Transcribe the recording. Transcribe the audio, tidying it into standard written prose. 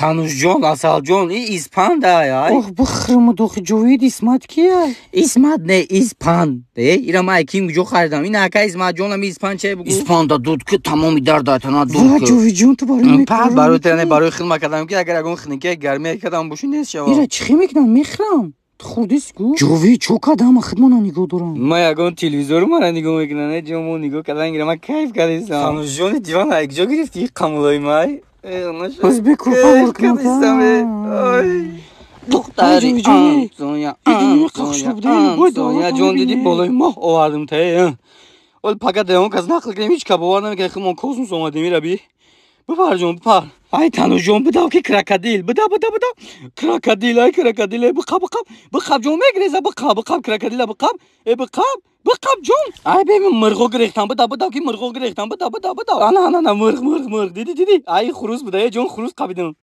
Танушҷон, Асалҷон, и испандай ай. Ох, бихӯрму дохи, Ҷовид, Исмат кия? Исмат не, испанд. Э, ира ман ким куҷо харидам? Ин ака Исматҷон, ами испанд че, бугу? Испанда дуд ки, тамоми дард айтана дуд ва ки. Ҷовидҷон, ту барои Пар барои тане, барои хидма кардам, ки агар ягон хинике гармие кардам боши, нест шава. Ира чӣ хел мекунам? Мехӯрам? Ту хӯрдист гу? Ҷовид, чо кардам? Хидмона нигоҳ дорам. Ма ягон телевизору мара нигоҳ мекунам, не, ҷо мо нигоҳ кардан гирам, ман кайф кардистам. Танушҷони, диван якҷо гирифти, қамулои май? Боз бекурпа бор кунам. Духтари Ҷовидҷон, ҷон, диди, болои моҳ овардим та. Ол пага деон кас нақл кунем, ҳеҷ ка бовар намекунад, химон космос омадем. Ира би, бипар, ҷон, бипар. Ай, Танушҷон, бидав ки крокодил, бидав, бидав, бидав, крокодил, ай, крокодил, ай, биқаб, биқаб, биқаб, ҷон, мегреза, биқаб, биқаб, крокодила биқаб, э, биқаб, биқаб, ҷон. Ай, бе, мирғо гирехтам, бидав, бидав ки мирғо гирехтам, бидав, бидав, бидав, ана, ана, ана, мирғ, мирғ, мирғ, диди, диди, ай, хурус буда, э, ҷон, хурус қабидам.